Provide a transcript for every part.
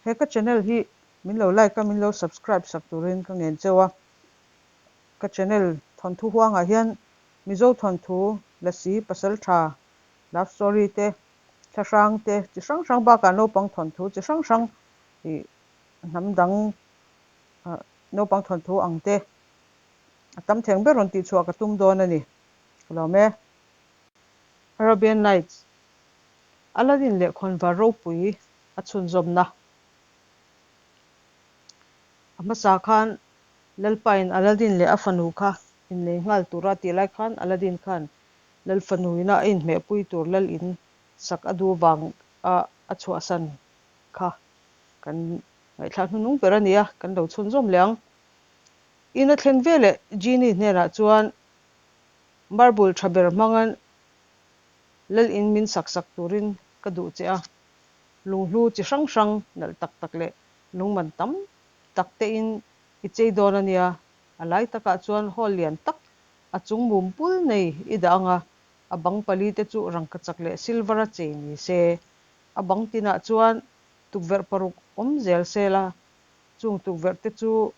He ka channel hi min lo like a, min lo subscribe sak turin ka ngen cheu a. Ka channel thawnthu huangah hian Mizo thawnthu, Lasi, Pasaltha, love story te, thlahrang te chi hrang hrang bakah naupang thawnthu chi hrang hrang ih hnam dang naupang thawnthu ang te a tam theng ber rawn tihchhuah ka tum dawn a ni. Ka lawm e. Arabian Nights, Aladdin leh khawnvar ropui a chhunzawmna. A hmasa khan Lalpain Aladdin leh a fanu kha innei nghal tura tih lai khan Aladdin khan Lal fanu ina a inhmehpui tur Lal in sak a duh vang a a chhuahsan kha kan ngaihthlak hnunung ber a ni a, kan lo chhunzawm leh ang. In a thlen veleh Genie hnenah chuan marble tha ber hmangan Lal in min sak sak turin ka duh che a, lunghlu chi hrang hrang nalh tak tak leh lungman tam tak tein i chei dawn a nia, a lai takah chuan hall lian tak a chung mum pul nei i dah ang a, a bang pali te chu rangkachak leh silver a chei ni se, a bang tinah chuan tukverh paruk awm zel se la, chung tukverh te chu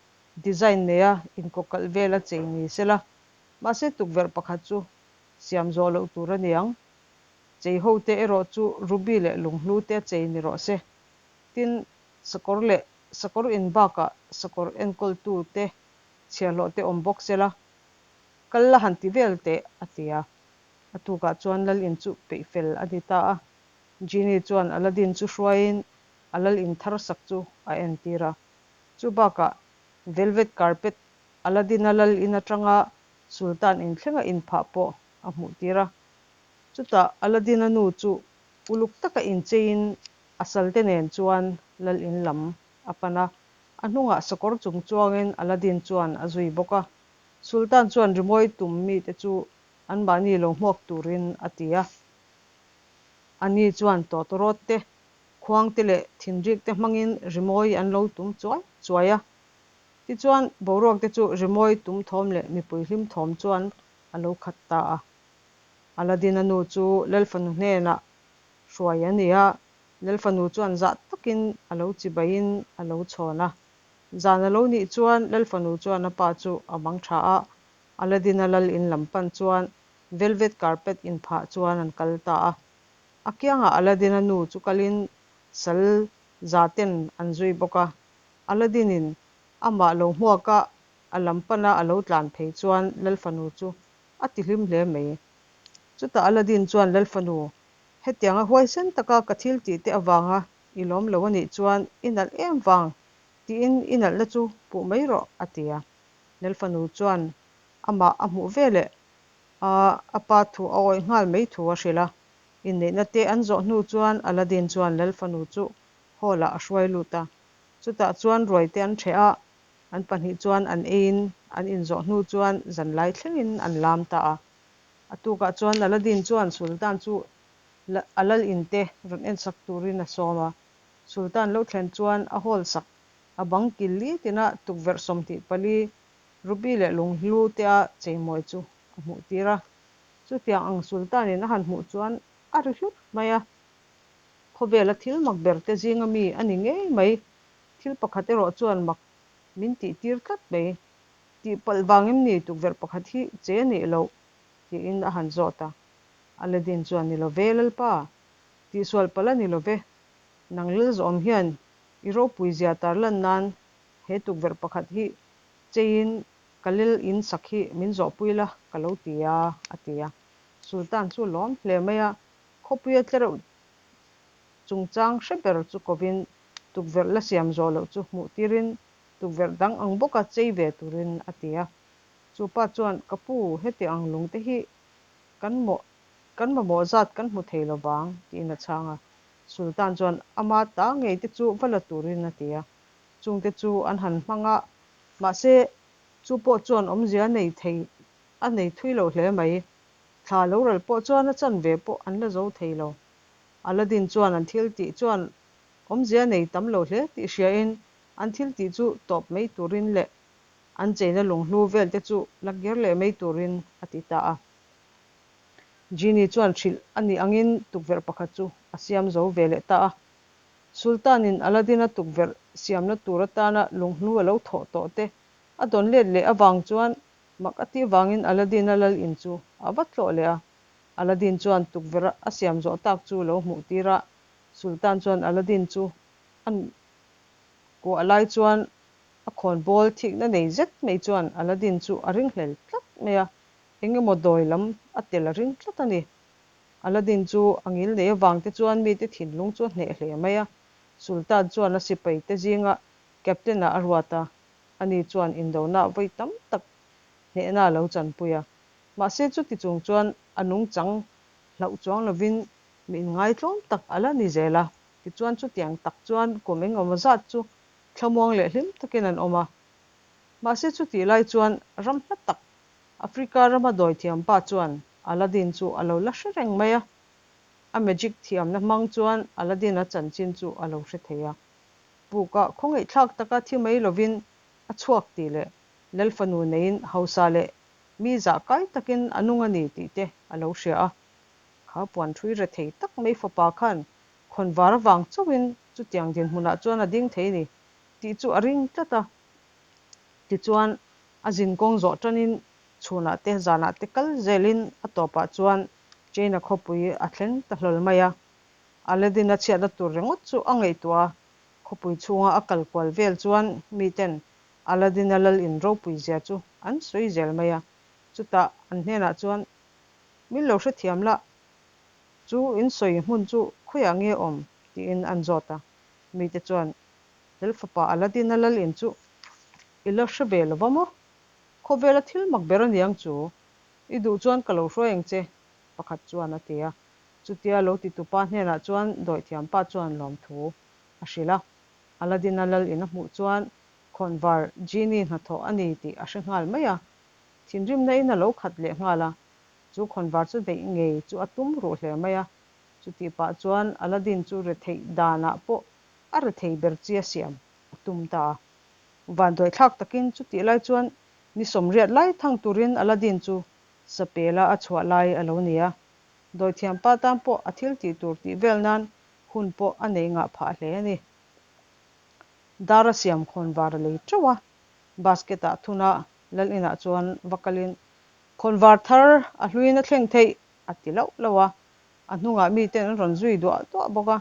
design neia inkawkalh vel a chei ni se la, mahse tukverh pakhat chu siam zawh loh tur a ni ang. Chei ho te erawh chu ruby leh lunghlu te a chei ni rawh se. Tin, sakawr leh sakawr in bakah sakawr enkawltu te chhiahhlawh te awm bawk se la, kal la han ti vel teh, a ti a. A tukah chuan lal in chu peih fel a ni ta a. Genie chuan Aladdin chu hruaiin a lal in thar sak chu a entir a. Chu bakah velvet carpet Aladdin-a lal in atanga Sultan inthleng a inphah pawh a hmuh tir a. Chutah Aladdin-a nu chu uluk taka incheiin a salte nen chuan lal in lam a pan a. A hnungah sakawr chung chuangin Aladdin chuan a zui bawk a. Sultan chuan rimawi tum mite chu anmahni lo hmuak turin a ti a. Ani chuan tawtawrawt te, khuang te leh thinrik te hmangin rimawi an lo tum chuai chuai a. Tichuan, boruak te chu rimawi tum thawm leh mipui hlim thawm chuan a lo khat ta a. Aladdin-a nu chu Lalfanu hnenah hruai a ni a, Lalfanu chuan zah takin a lo chibaiin a lo chhawn a. Zan a lo nih chuan Lalfanu chuan a pa chu a mang tha a, Aladdin-a lal in lam pan chuan velvet carpet inphah chuan an kal ta a. A kiangah Aladdin-a nu chu kalin sal za ten an zui bawk a. Aladdin-in amah lo hmuak a, a lam pana a lo tlan phei chuan Lalfanu chu a ti hlim hle mai. Chutah Aladdin chuan Lalfanu, hetianga huaisen taka ka thil tih te avanga i lawm lo a nih chuan i nalh em vang tiin i nalhna chu puh mai rawh, a ti a. Lalfanu chuan amah a hmuh veleh a a pa thu a awih nghal mai thu a hrilh a. Inneihna te an zawh hnu chuan Aladdin chuan Lalfanu chu hall ah a hruai lut a. Chutah chuan ruai te an ṭheh a, an pahnih chuan an eiin an inzawh hnu chuan zanlai thlengin an lam ta a. A tukah chuan Aladdin chuan Sultan chu a lal in te rawn ensak turin a sawm a. Sultan lo thlen chuan a hall sak a bang kil li tina tukverh 24 ruby leh lunghlu te a cheimawi chu a hmuh tir a. Chutiang ang Sultan in a han hmuh chuan a ri hlut mai a. Khawvela thil mak ber te zinga mi a ni ngei mai. Thil pakhat erawh chuan mak min tih tir tlat mai. Tihpalh vang em ni tukverh pakhat hi che a nih loh? tiin a han zawt a. Aladdin chuan ni lo ve Lalpa, tihsual palh a ni lo ve. Nang lal zawm hian i ropui zia tarlan nan he tukverh pakhat hi cheiin ka lel in sak hi min zawhpui la ka lo ti a, a ti a. Sultan chu lawm hle mai a, Khawpuia tlereuh chungchang hre ber chu kovin tukverh la siam zawh loh chu hmuh tirin tukverh dang ang bawka chei ve turin a ti a. Chu pa chuan, Ka pu, heti ang lungte hi kan mawh kan mamawh zat kan hmu thei lo vang, tiin a chhang a. Sultan chuan ama ta ngei te chu va la turin a ti a. Chungte chu an han hmang a, mahse chu pawh chuan awmzia a nei thei a nei thui lo hle mai. Thla lo ral pawh chuan a chanve pawh an la zo thei lo. Aladdin chuan an thil tih chuan awmzia nei tam lo hle tih hriain an thil tih chu tawp mai turin leh an cheina lunghlu vel te chu la kir leh mai turin a ti ta a. Genie chuan hrilh a nih angin tukverh pakhat chu a siam zo ve leh ta a. Sultan-in Aladdin-a tukverh siamna tur atana lunghlu a lo thawh tawh te a dawn let leh avang chuan mak a tih vangin Aladdin-a lal in chu a va tlawh leh a. Aladdin chuan tukverh a siam zawh tak chu lo hmuh tir a, Sultan chuan Aladdin chu a kuah lai chuan a khawnbawl thikna nei zet mai chuan Aladdin chu a ringhlel tlat mai a, eng emaw dawi lam a tel a ring tlat a ni. Aladdin chu a ngil nei avang te chuan mite thinlung chu a hneh hle mai a, Sultan chuan a sipai te zinga Captain ah a ruat a, ani chuan indona vawi tam tak hnehna a lo chanpui a. Mahse chuti chung chuan a nungchang hlauh chuang lovin mi inngaitlawm tak a la ni zel a, tichuan chutiang tak chuan kum engemaw zat chu thlamuang leh hlim takin an awm a. Mahse chutih lai chuan ram hla tak Africa rama dawithiam pa chuan Aladdin chu a lo la hre reng mai a, a magic thiamna hmang chuan Aladdin-a chanchin chu a lo hre thei a. Pukah khawngaihthlak taka thi mai lovin a chhuak tih leh Lal fanu neiin hausa leh mi zah kai takin a nung a ni tih te a lo hria a. Kha puan ṭhui rethei tak mai fapa khan khawnvar avang chauhin chutiang dinhmunah chuan a ding thei a ni tih chu a ring tlat a. Tichuan, a zinkawng zawh ṭanin chhunah te zanah te kal zelin a tawpah chuan China khawpui a thleng ta hlawl mai a. Aladdin-a chhiatna tur ringawt chu a ngaihtuah a, khawpui chhunga a kal kual vel chuan miten Aladdin-a lal in ropui zia chu an sawi zel mai a. Chutah an hnenah chuan, Min lo hrethiam lah, chu in sawi hmun chu khawiah nge awm? tiin an zawt a. Mite chuan, Lal fapa Aladdin-a lal in chu i la hre ve lo va maw? Khawvela thil mak ber a niang chu. I duh chuan ka lo hruai ang che, pakhat chuan a ti a. Chutia lo titupa hnenah chuan dawithiampa chuan lawmthu a hrilh a. Aladdin-a lal in a hmuh chuan khawnvar Genie hnathawh a ni tih a hre nghal mai a. Thinrimna in a lo khat leh nghal a, chu khawnvar chu neih ngei chu a tum ruh hle mai a. Chutih pah chuan Aladdin chu retheih danah pawh a rethei ber chi a siam a tum ta a. Vanduaithlak takin chutih lai chuan ni sawmriat lai thang turin Aladdin chu sapela a chhuah lai a lo ni a. Dawithiampa tan pawh a thil tih tur tih vel nan hun pawh a nei ngah phah hle a ni. Dar a siam khawnvar a lei teuh a, basket ah thun a lal inah chuan va kalin khawnvar thar a hluin a thleng theih a ti lauh lauh a, a hnungah miten an rawn zui duah duah bawk a.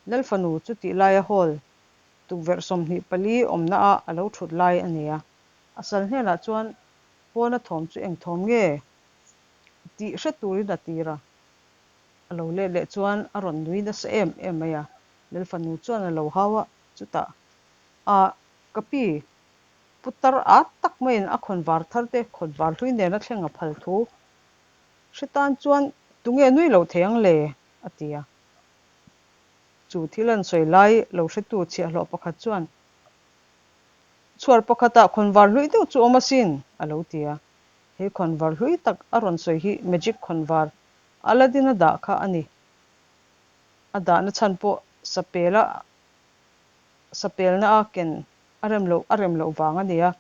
Lal fanu chu tih laia hall tukverh 24 awmna ah a lo thut lai a ni a, a sal hnenah chuan pawna thawm chu eng thawm nge tih hre turin a tir a, a lo let leh chuan a rawn nui nasa em em mai a, Lal fanu chuan a lo hau a, chutah a ka pi putar at tak maiin a khawnvar thar te khawnvar hlui nena thleng a phal thu hre tan chuan tunge nui lo thei ang le? a ti a. Chu thil an sawi lai lo hretu chhiahhlawh pakhat chuan, Chhuar pakhatah khawnvar hlui deuh chu awm asin, a lo ti a. He khawnvar hlui tak a rawn sawi hi magic khawnvar Aladdin-a dah kha a ni. A dahna chhan pawh sapela sapelna a ken a rem loh a rem loh vang a ni a.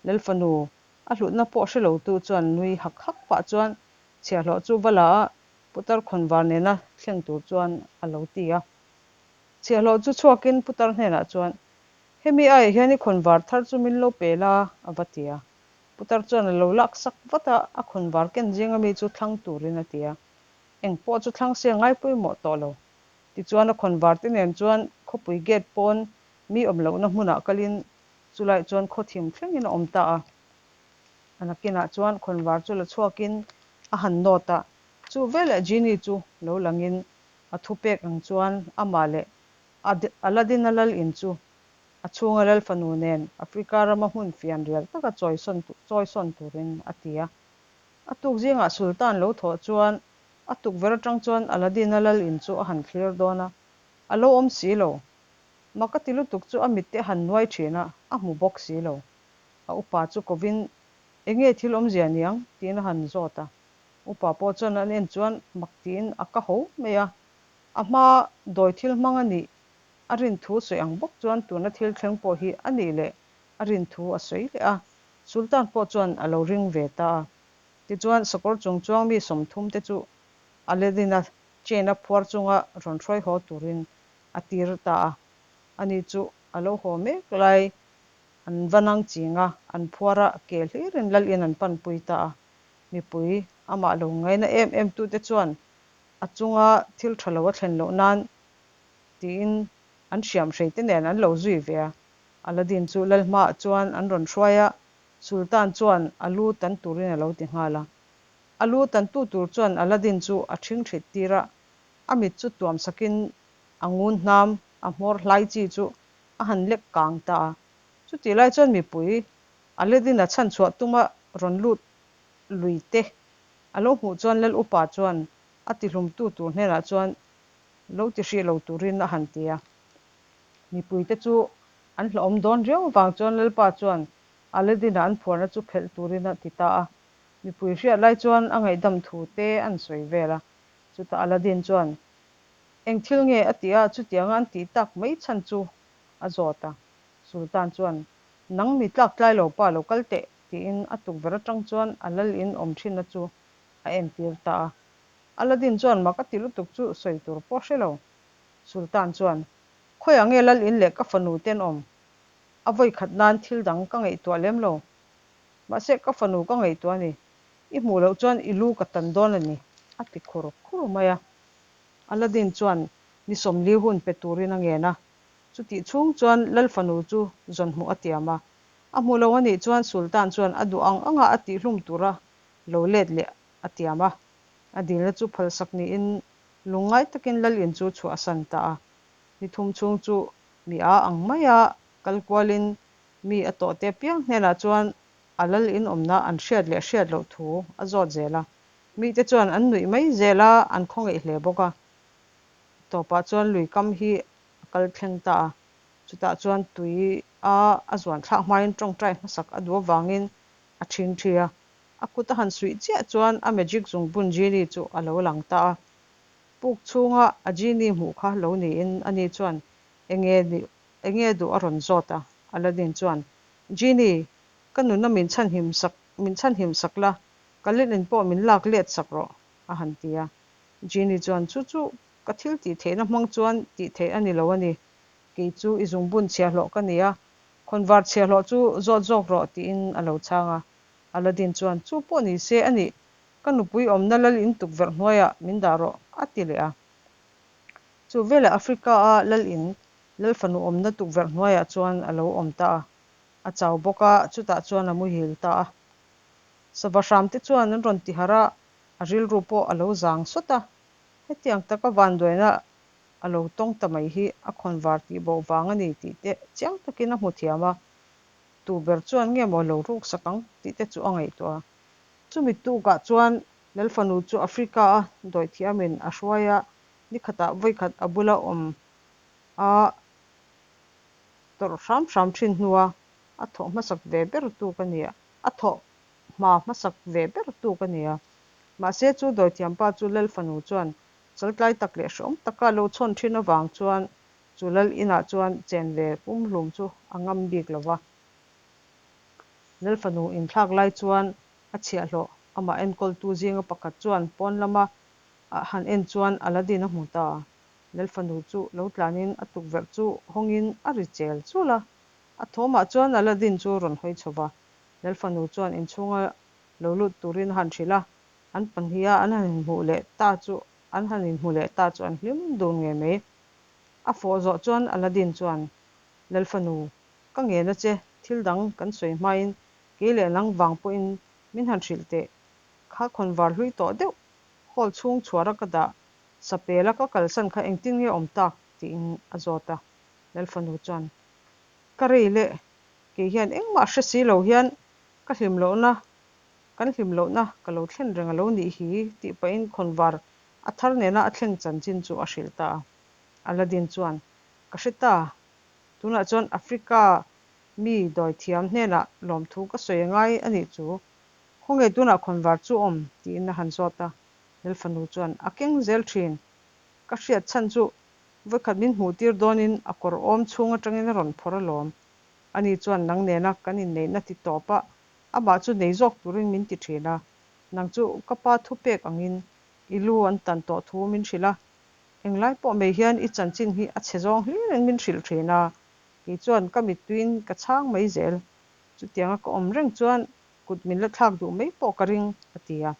Lal fanu a hlutna pawh hre lotu chuan nui hak hak pah chuan chhiahhlawh chu va la a, Putar khawnvar nena thleng tur chuan a lo ti a. Chhiahhlawh chu chhuakin putar hnenah chuan, Hemi aiah hian i khawnvar thar chu min lo pe la, a va ti a. Putar chuan a lo lak sak vat a, a khawnvar ken zinga mi chu thlang turin a ti a. Eng pawh chu thlang se a ngai pawimawh tawh lo. Tichuan a khawnvar te nen chuan khawpui gate pawn mi awm lohna hmunah kalin chulaiah chuan khawthim thlengin a awm ta a. A nakinah chuan khawnvar chu la chhuakin a han nawt a, Chu veleh Genie chu lo langin a thupek ang chuan amah leh Aladdin-a lal in chu a chhunga lal fanu nen Africa rama hmun fian rial taka chawi sawn turin a ti a. A tuk zingah Sultan lo thawh chuan a tukverh atang chuan Aladdin-a lal in chu a han thlir dawn a, a lo awm si lo. Mak a ti lutuk chu a mitte a han nuai thin a, a hmu bawk si lo. A upa chu kovin Enge thil awmzia niang? tiin a han zawt a. Upa pawh chuan an en chuan mak tiin a ka ho mai a, a hma dawi thil hmang a nih a rin thu sawi ang bawk chuan tuna thil thleng pawh hi a nih leh a rin thu a sawi leh a, Sultan pawh chuan a lo ring ve ta a. Tichuan sakawr chung chuang mi 30 te chu Aladdin-a chain a phuar chunga rawn hruai haw turin a tir ta a. Ani chu a lo haw mek lai an va nang ching a, an phuar a, ke hlirin lal in an panpui ta a. Mipui amah lo ngaina em em tute chuan a chunga thil tha lo a thlen loh nan tiin an hriamhrei te nen an lo zui ve a. Aladdin chu lal hmaah chuan an rawn hruai a, Sultan chuan a lu tan turin a lo ti nghal a. A lu tantu tur chuan Aladdin chu a ṭhingṭhit tir a, a mit chu tuam sakin a ngun hnam, a hmawr hlai chi chu a han lek kang ta a. Chutih lai chuan mipui Aladdin-a chhanchhuah tuma rawn lut lui te a lo hmuh chuan Lal upa chuan a tihlumtu tur hnenah chuan lo ti hrih lo turin a han ti a. Mipuite chu an hlauhawm dawn riau avang chuan Lalpa chuan Aladdin-a an phuarna chu phelh turin a ti ta a. Mipui hriat lai chuan a ngaihdam thu te an sawi vel a. Chutah Aladdin chuan, Eng thil nge a tih a, chutianga an tih tak mai chhan chu a zawt a. Sultan chuan, Nang mi tlak tlai lo pa lo kal teh, tiin a tukverh atang chuan a lal in awm thinna chu a entir ta a. Aladdin chuan mak a ti lutuk chu sawi tur pawh hre lo. Sultan chuan, Khawiah nge lal in leh ka fanu ten awm? A vawi khat nan thil dang ka ngaihtuah lem lo. Mahse ka fanu ka ngaihtuah a ni. I hmuh loh chuan i lu ka tan dawn a ni, a ti khur khur mai a. Aladdin chuan ni 40 hun pe turin a ngen a. Chutih chhung chuan lal fanu chu zawn hmuh a tiam a. A hmu lo a nih chuan Sultan chuan a duh ang anga a tihhlum tura lo let leh a tiam a. A dilna chu phalsak niin lungngai takin lal in chu chhuahsan ta a. Ni thum chhung chu mi a ang maia kal kualin mi a tawhte apiang hnenah chuan a lal in awmna an hriat leh hriat loh thu a zawt zel a. Mite chuan an nuih mai zel a, an khawngaih hle bawk a. Tawpah chuan lui kam hi a kal thleng ta a. Chutah chuan tui a a zuan thlak hmain tawngtai hmasak a duh avangin a ṭhing ṭhi a. A kut a han suih chiah chuan a magic zungbun genie chu a lo lang ta a. Puk chhunga a genie hmuh kha lo niin ani chuan enge enge duh a rawn zawt a. Aladdin chuan, Genie, ka nuna min chhanhim sak min chhanhim sak la, ka lelin pawh min lak let sak rawh, a han ti a. Genie chuan, Chu chu ka thil tih theihna hmang chuan tih theih a ni lo a ni. Kei chu i zungbun chhiahhlawh ka ni a, khawnvar chhiahhlawh chu zawt zawk rawh, tiin a lo chhang a. Aladdin chuan, Chu pawh ni se a nih, ka nupui awmna lal in tukverh hnuaiah min dah rawh, a ti leh a. Chu veleh Africa-a lal in lal fanu awmna tukverh hnuaiah chuan a lo awm ta a. A chau bawk a, chutah chuan a muhil ta a. Sava hramte chuan an rawn ti harh a, a rilru pawh a lo zang sawt a. Hetiang taka vanduaina a lo tawng ta mai hi a khawnvar tih bo vang a ni tih te chiang takin a hmu thiam a, tu ber chuan nge maw lo ruksak ang tih te chu a ngaihtuah a. Chumi tukah chuan Lal fanu chu Africa-a dawithiamin a hruai a, nikhatah vawikhat a bula awm a tawrh hram hram thin hnua a thawh hmasak ve ber tuk a ni a, a thawh hma hmasak ve ber tuk a ni a. Mahse chu dawithiampa chu Lal fanu chuan chaltlai tak leh hrehawm taka lo chhawn thin avang chuan chu Lal inah chuan chen ve pumhlum chu a ngam bik lo va. Lal fanu inthlak lai chuan a chhiahhlawh amah enkawltu zinga pakhat chuan pawn lama a han en chuan Aladdin a hmu ta. Lal fanu chu lo tlanin a tukverh chu hawngin a ri chel chul a. A thawmah chuan Aladdin chu rawn hawi chho va. Lal fanu chuan inchhunga lo lut turin a han hrilh a, an pahniha an han inhmuh leh ta chu an han inhmu leh ta chu an hlim dun ngei mai. A fawh zawh chuan Aladdin chuan, Lal fanu, ka ngen a che, thil dang kan sawi hmain kei leh nang vang pawhin min han hrilh teh. Kha khawnvar hlui tawh deuh hall chhung chhuara ka dah sapela ka kalsan kha engtin nge awm tak? tiin a zawt a. Lal fanu chuan, Ka rei leh, kei hian engmah hre si lo hian ka hlim lohna, kan hlim lohna ka lo thlen reng a lo nih hi, tih pahin khawnvar a thar nena a thleng chanchin chu a hrilh ta a. Aladdin chuan, Ka hre ta, tunah chuan Africa mi dawithiam hnenah lawmthu ka sawi a ngai a nih chu. Khawnge tunah khawnvar chu awm? tiin a han zawt a. Lal fanu chuan, A keng zel thin. Ka hriat chhan chu vawikhat min hmuhtir dawnin a kawr awm chhung atangin a rawn phawrh alawm. Ani chuan nang nena kan inneihna ti tawp a, amah chu nei zawk turin min ti thin a. Nang chu ka pa thupek angin i lu an tan tawh thu min hrilh a. Englai pawh mai hian i chanchin hi a chhe zawng hlirin min hrilh thin a, kei chuan ka mittuiin ka chhang mai zel. Chutianga ka awm reng chuan kut min la thlak duh mai pawh ka ring, a ti a.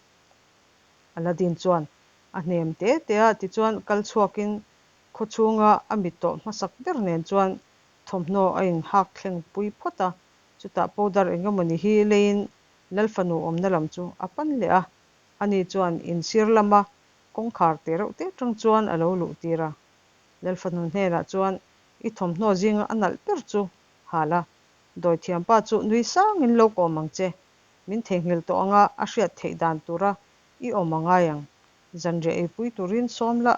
Aladdin chuan a hnem te te a, tichuan kal chhuakin khaw chhunga a mit tawh hmasak ber nen chuan thawmhnaw a inhak thleng pui phawt a, chutah powder engemawni hi leiin Lal fanu awmna lam chu a pan leh a, ani chuan insir lama kawngkhar te reuh te atang chuan a lo luh tir a. Lal fanu hnenah chuan, I thawmhnaw zinga a nalh ber chu ha la, dawithiampa chu nui sangin lo kawm ang che, min theihnghilh tawh anga a hriat theih dan tura i awm a ngai ang, zanriah eipui turin sawm la,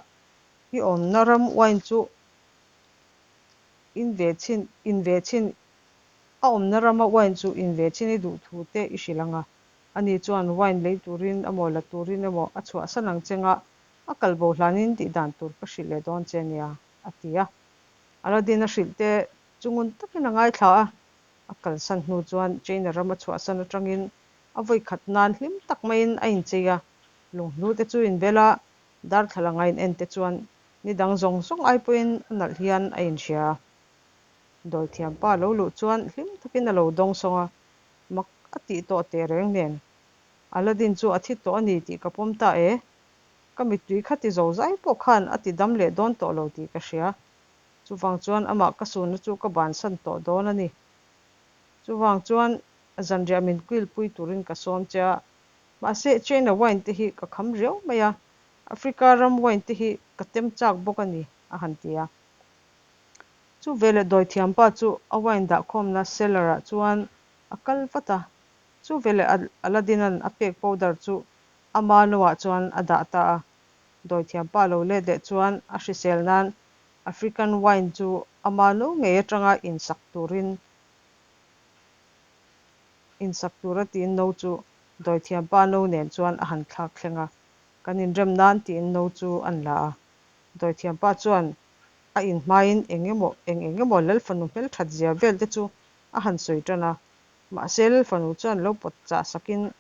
i awmna ram wine chu in ve chhin in ve chhin A awmna rama wine chu in ve chin i duh thu te i hrilh ang a, ani chuan wine lei turin emaw la turin emaw a chhuahsan ang che nga, a kal bo hlanin tih dan tur ka hrilh leh dawn che nia, a ti a. Aladdin a hrilh te chu ngun takin a ngaithla a, a kalsan hnu chuan China ram a chhuahsan atangin a vawi khat nan hlim tak maiin a inchei a, lunghlu te chu inbel a, darthlalang a in en te chuan ni dang zawng zawng ai pawhin a nalh hian a inhria. Dawithiampa lo luh chuan hlim takin a lo dawng sawng a, mak a tih tawh teh reng nen. Aladdin chu a thi tawh a ni tih ka pawm ta e. Ka mittui kha ti zo zai pawh khan a ti dam leh dawn tawh lo tih ka hria. Chuvang chuan amah ka sunna chu ka bansan tawh dawn a ni. Chuvang chuan zanriah min kuilpui turin ka sawm che a, mahse China wine te hi ka kham riau mai a, Africa ram wine te hi ka tem chak bawk a ni, a han ti a. Chu veleh dawithiampa chu a wine dahkhawmna cellar ah chuan a kal vat a, chu veleh Aladdin-a'n a pek powder chu ama no ah chuan a dah ta a. Dawithiampa lo let leh chuan a hrisel nan African wine chu ama no ngei atanga insak turin insak tura tiin no chu dawithiampa no nen chuan a han thlak thleng a, kan inrem nan tiin no chu an la a. Dawithiampa chuan a inhmain eng emaw eng eng emaw Lal fanu hmelthat zia vel te chu a han sawi tan a, mahse Lal fanu chuan lo pawt chah sakin,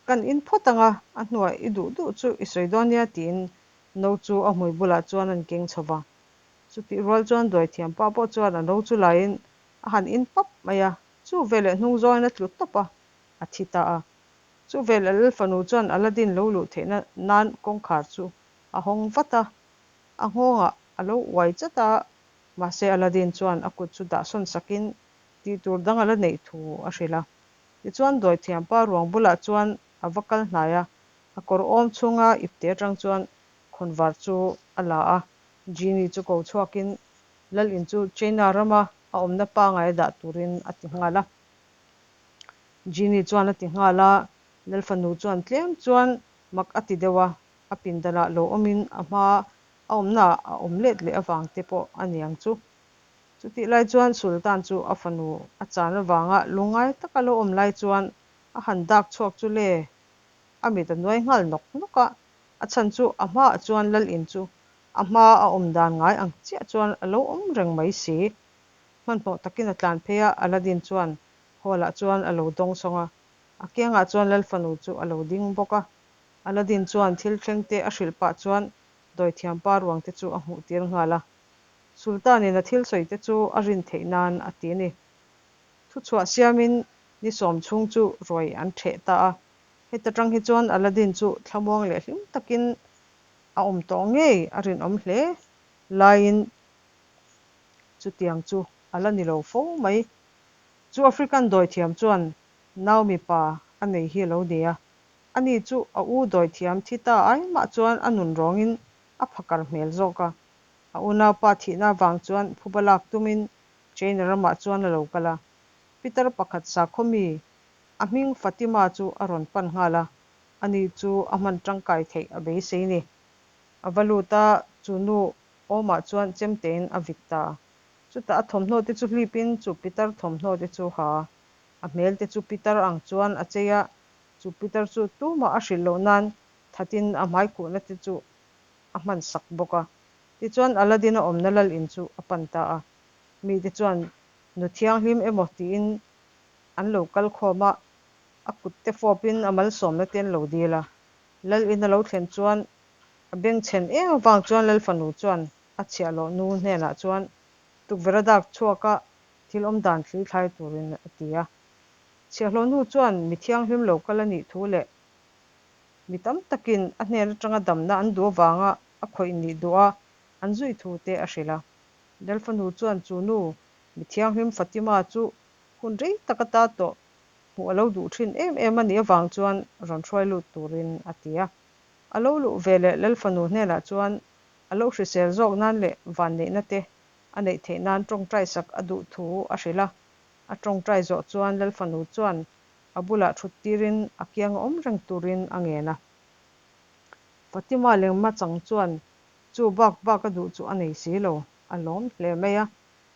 Kan in phawt ang a, a hnuah i duh duh chu i sawi dawn nia tiin no chu a hmui bulah chuan an keng chho va. Chutih rual chuan Duaithiampa pawh chuan a no chu laiin a han in pap mai a, chu veleh hnung zawngin a tlu tawp a, a thi ta a. Chu veleh Lal fanu chuan Aladdin lo luh theihna nan kawngkhar chu a hawng vat a, a nghawngah a lo uai chat a, mahse Aladdin chuan a kut chu dahsawn sakin tih tur dang a la neih thu a hrilh a. Tichuan Dawithiampa ruang bulah chuan a va kal hnai a, a kawr awm chhunga ipte atang chuan khawnvar chu a la a, Genie chu ko chhuakin Lal in chu China rama a awmna pangai a dah turin a ti nghal a. Genie chuan a ti nghal a, Lal fanu chuan tlem chuan mak a ti deuh a, a pindanah lo awmin a hma a awmnaah a awm let leh avang te pawh a ni ang chu. Chutih lai chuan Sultan chu a fanu a chan avanga lungngai taka lo awm lai chuan a han dak chhuak chu le, a mit a nuai nghal nawk nawk a, a chhan chu a hmaah chuan Lal in chu a hma a awm dan ngai ang chiah chuan a lo awm reng mai si. Hmanhmawh takin a tlan phei a, Aladdin chuan hall ah chuan a lo dawng sawng a, a kiangah chuan Lal fanu chu a lo ding bawk a. Aladdin chuan thil thleng te a hrilh pah chuan dawithiampa ruang te chu a hmuh tir nghal a. Sultan-in a thil sawi te chu a rin theih nan a ti a ni. Thuchhuah siamin ni sawm chhung chu ruai an ṭheh ta a. Heta ṭang hi chuan Aladdin chu thlamuang leh hlim takin a awm tawh ngei a rinawm hle laiin chutiang chu a la ni lo fo mai. Chu African dawithiam chuan nau mipa a nei hi a lo ni a. Ani chu a u dawithiam thi ta ai mah chuan a nun rawngin a phakar hmel zawk a. A unaupa thihna avang chuan phuba lak tumin China ramah chuan a lo kal a. Pitar pakhat sakhaw mi a hming Fatima chu a rawn pan nghal a, ani chu a hman tangkai theih a beisei ni. A va lut a, chu nu awmah chuan chemtein a vit ta. Chutah a thawmhnaw te chu hlipin chu pitar thawmhnaw te chu ha a, a hmel te chu pitar ang chuan a chei a, Chu Peter chu tumah a hrilh loh nan thatin a hmai khuhna te chu a hman sak bawk a. Tichuan Aladdin a awmna lal in chu a pan ta a. Mite chuan nu thianghlim emaw tiin an lo kal khawm a, a kut te fawpin a malsawmna te an lo dil a. Lal in a lo thlen chuan A bengchhen em avang chuan Lal fanu chuan a chhiahhlawh nu hnenah chuan tukverh a dak chhuak a, thil awm dan thli thlai turin a ti a. Chhiahhlawh nu chuan mi thianghlim lo kal a nih thu leh mi tam takin a hnen atanga damna an duh avanga a khawih nih duh a an zui thu te a hrilh a. Lal fanu chuan chu nu mi thianghlim Fatima chu hun rei tak ata tawh hmuh a lo duh thin em em a nih avang chuan rawn hruai lut turin a ti a. A lo luh veleh Lal fanu hnenah chuan a lo hrisel zawk nan leh vanneihna te a neih theih nan tawngtai sak a duh thu a hrilh a. A tawngtai zawh chuan Lal fanu chuan a bulah thut tirin a kianga awm reng turin a ngen a. Fatima lema chang chuan chu bak bak a duh chu a nei si lo, a lawm hle mai a.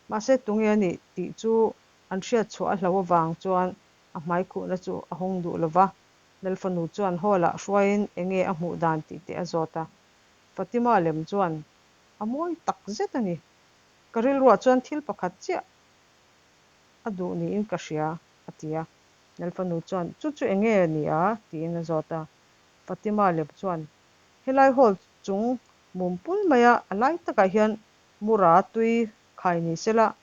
Mahse tunge a nih tih chu an hriat chhuah a hlauh avang chuan a hmai khuhna chu a hawng duh lo va. Lal fanu chuan hall ah hruaiin enge a hmuh dan tih te a zawt a. Fatima lem chuan a mawi tak zet a ni. Ka rilruah chuan thil pakhat chiah a duh niin ka hria, a ti a. Lal fanu chuan, Chu chu enge a ni a? tiin a zawt a. Fatima lem chuan, Helai hall chung mum pul maia a lai takah hian mura tui khai ni sela,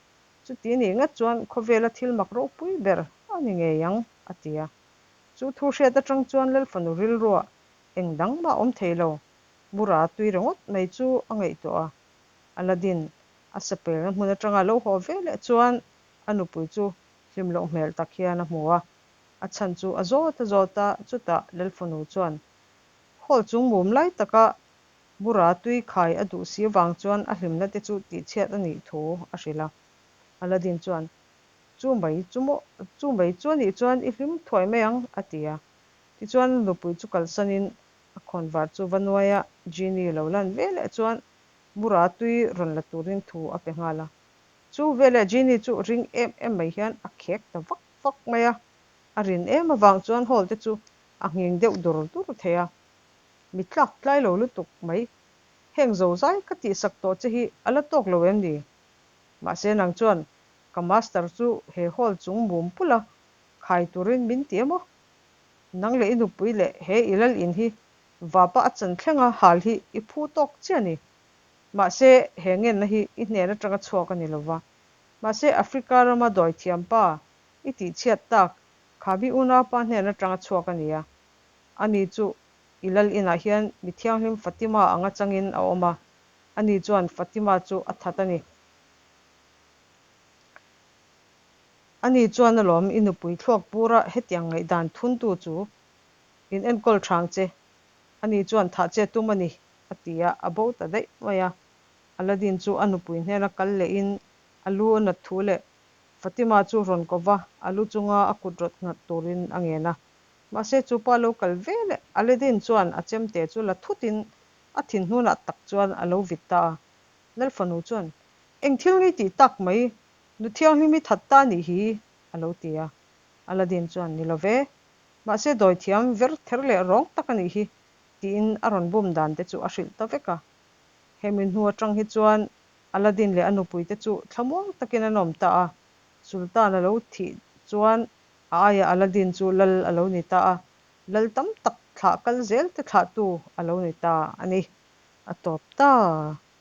chuti nih ngat chuan khawvela thil mak ropui ber a ni ngei ang, a ti a. Chu thu hriat atang chuan Lal fanu rilruah eng dang mah awm thei lo, mura tui ringawt mai chu a ngaihtuah a. Aladdin a sapelna hmun atanga lo haw ve leh chuan a nupui chu hlim loh hmel tak hian a hmu a. A chhan chu a zawt a zawt a, chutah Lal fanu chuan hall chung mum lai taka mura tui khai a duh si avang chuan a hlimna te chu tihchhiat a nih thu a hrilh a. Aladdin chuan, Chu mai chu maw, chu mai chu a nih chuan i hlim thuai mai ang, a ti a. Tichuan a nupui chu kalsanin a khawnvar chu va nuaia Genie lo lan veleh chuan mura tui rawn la turin thu a pe nghal a. Chu veleh Genie chu ring em em mai hian a khek ta vak vak mai a. A rin em avang chuan hall te chu a nghing deuh dur dur thei a. Mi tlak tlai lo lutuk mai. Heng zozai ka tihsak tawh che hi a la tawk lo em ni? Mahse nang chuan ka master chu he hall chung mum pula khai turin min ti emaw? Nang leh i nupui leh he i lal in hi vapa a chan thlenga hal hi i phu tawk chiah a ni. Mahse he ngenna hi i hnen atanga chhuak a ni lova. Mahse Africa rama dawithiam pa i tihchhiat tak Khabi unaupa hnen atanga chhuak a ni a. Ani chu i lal inah hian mi thianghlim Fatima anga changin a awm a. Ani chuan Fatima chu a that a ni. Ani chuan alawm i nupui thluak bura hetiang ngaihdan thuntu chu in enkawl thang che, ani chuan thah che tum a ni, a ti a, a bo ta daih mai a. Aladdin chu a nupui hnena kal lehin a lu a nat thu leh Fatima chu rawn ko va, a lu chunga a kut rawt nghat turin a ngen a. Mahse chu pa lo kal ve leh Aladdin chuan a chemte chu la thutin a thinhnunah tak chuan a lo vit ta a. Lal fanu chuan, Eng thil ngei tih tak mai, nu thianghlim i that ta nih hi, a lo ti a. Aladdin chuan, Ni lo ve, mahse dawi thiam ver ther leh rawng tak a nih hi, tiin a rawn bum dan te chu a hrilh ta vek a. Hemi hnu atang hi chuan Aladdin leh a nupui te chu thlamuang takin an awm ta a. Sultan a lo thih chuan a aiah Aladdin chu lal a lo ni ta a, lal tam tak thlah kal zel te thlahtu a lo ni ta a ni. A tawp ta.